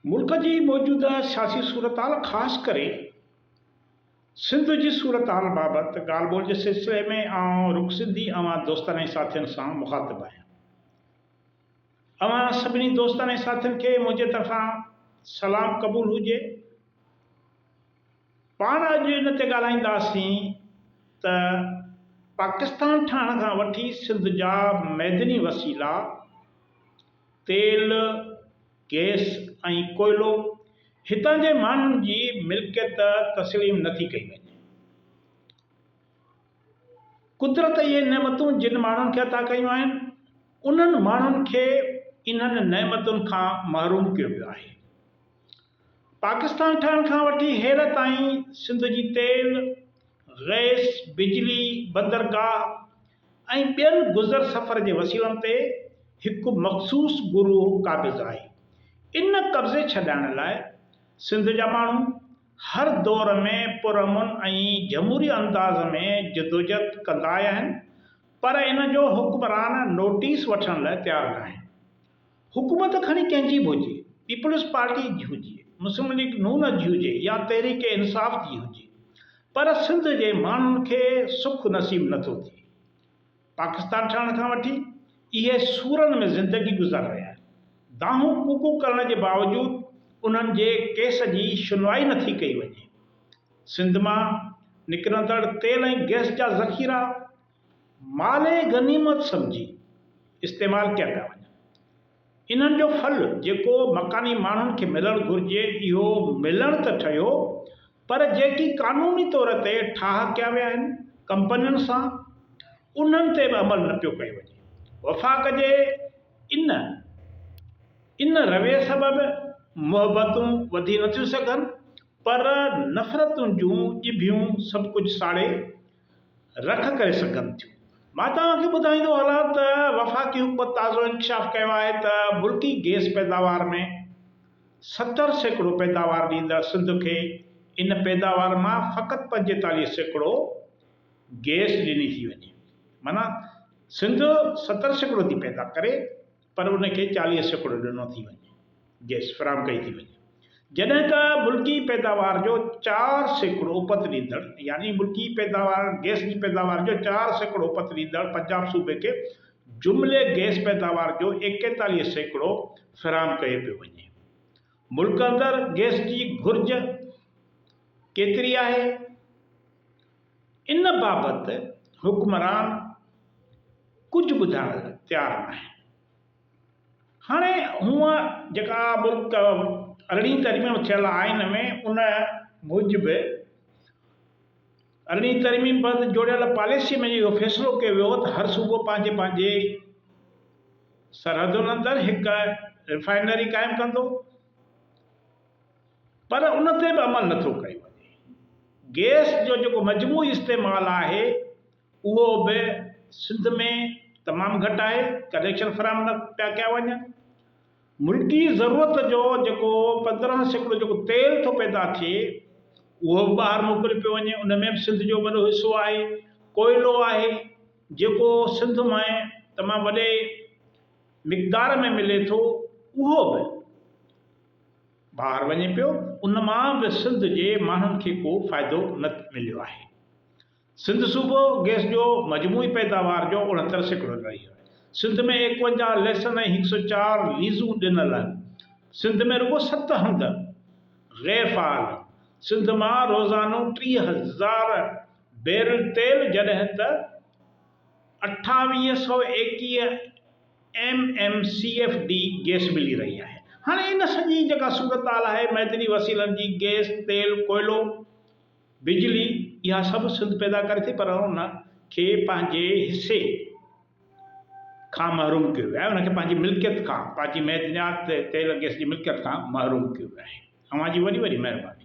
ملڪ جي موجوده سياسي صورتحال خاص ڪري سنڌ جي صورتحال بابت ڳالهه ٻولهه جي سلسلي ۾ آئون رڪ سنڌي اوهان دوستن ۽ ساٿين سان مخاطب آهيان. اوهان سڀني دوستن ۽ ساٿين کي منهنجي طرفان سلام قبول هجي. پاڻ اڄ ان تي ڳالهائينداسين ته پاڪستان ٺهڻ کان وٺي سنڌ جا معدني وسيلا تيل، گئس ۽ ڪوئلو هتان جي ماڻهن جي ملڪيت تسليم نٿي ڪئي وڃي. قدرت اهي نعمتون جن ماڻهن کي عطا ڪيون آهن، انهن ماڻهن کي انهن نعمتن کان محروم ڪيو ويو آهي. پاڪستان ٺهڻ کان وٺي هيل تائين سنڌ جي تيل، گئس، بجلي، بندرگاهه ۽ ٻين گذر سفر جي وسيلن تي هڪ مخصوص گروهه قابض آهي. ان قبضي ڇڏائڻ لاء سنڌ جا ماڻهو هر دور ۾ پرامن ۽ جمهوري انداز ۾ جدوجهد ڪندا آيا آهن پر ان جو حڪمران نوٽيس وٺڻ لاء تيار ناهن. حڪومت کڻي ڪنهن جي به هجي، پيپلز پارٽي جي هجي، مسلم ليگ نون جي هجي يا تحريڪ انصاف جي هجي پر سنڌ جي ماڻهن کي سک نصيب نه ٿو ٿئي. پاڪستان ٺهڻ کان وٺي اهي سورن ۾ زندگي گذاري رهيا آهن. دانهون ڪوڪون ڪرڻ جي باوجود انهن جي ڪيس جي شنوائي نه ٿي ڪئي وڃي. سنڌ مان نڪرندڙ تيل ۽ گئس جا ذخيرا مال غنيمت سمجهي استعمال ڪيا پيا وڃن. انهن جو ڦل جيڪو مڪاني ماڻهن کي ملڻ گهرجي اهو ملڻ ته ٺهيو پر جيڪي قانوني طور تي ٺاهه ڪيا ويا آهن ڪمپنين سان انهن تي به عمل نه پيو ڪيو وڃي. وفاق جي ان ان رويي سبب محبتون وڌي نٿيون سگهن پر نفرتن جون ڄڀيون سڀ ڪجهه ساڙي رک ڪري سگهن ٿيون. مان توهان کي ٻڌائيندو هلان ته وفاقي حڪومت تازو انڪشاف ڪيو آهي ته ملڪي گئس پيداوار ۾ 70% پيداوار ڏيندڙ سنڌ کي ان پيداوار مان فقط 45% گئس ڏني ٿي وڃي معنيٰ سنڌ 70% ٿي پيدا ڪري پر ان کي 40% ڏنو ٿي وڃي گئس فراهم ڪئي ٿي وڃي جڏهن ته ملڪي پيداوار جو 4% اپت ڏيندڙ يعني ملڪي پيداوار گئس جي پيداوار جو 4% اپت ڏيندڙ پنجاب صوبي کي جملي گئس پيداوار جو 41% فراهم ڪيو پيو وڃي. ملڪ اندر گئس جي گهرج ڪيتري آهي ان بابت حڪمران ڪجهه ٻڌائڻ لاء تيار ناهن. هاڻي هونء جيڪا ملڪ ارڙهين ترميم ٿيل آئين ۾ ان موجب ارڙهين ترميم بعد جوڙيل پاليسي ۾ اهو فيصلو ڪيو ويو ته هر صوبو پنهنجي پنهنجي سرحدن اندر هڪ ريفائنري قائم ڪندو پر ان تي به عمل نٿو ڪيو وڃي. گئس جو جيڪو مجموعي استعمال آهي اهو به سنڌ ۾ تمام گهٽ آهي، ڪنيڪشن فراهم نه پيا ڪيا وڃن. ملڪي ضرورت جو جيڪو 15% جيڪو تيل ٿو پيدا ٿئي اهو به ٻاهر موڪليو پيو وڃي، ان ۾ به سنڌ جو وڏو حصو آهي. ڪوئلو آهي جيڪو سنڌ ۾ تمام وڏي مقدار ۾ ملي ٿو اهو به ٻاهر وڃي پيو، ان مان به سنڌ جي ماڻهن کي ڪو فائدو نه مليو آهي. سنڌ صوبو گئس جو مجموعي پيداوار جو 69% رهي آهي. سنڌ ۾ 51 ليسن ۽ 104 ليزون ڏنل آهن. سنڌ ۾ رڳو ست هنڌ غير فعال آهن. سنڌ مان روزانو 30,000 بيرل تيل جڏهن ته 2821 M M C F D gas ملي رهي آهي. هاڻي ان سڄي جيڪا صورتحال آهي معدني وسيلن جي گئس، تيل، ڪوئلو، بجلي اها سڀ سنڌ پيدا ڪري ٿي پر ان کي پنهنجي حصي کان محروم ڪيو ويو آهي ان کي پنهنجي ملڪيت کان پنهنجي معدنيات تيل گئس جي ملڪيت کان محروم ڪيو ويو آهي اوهان جي وڏي وڏي مهرباني.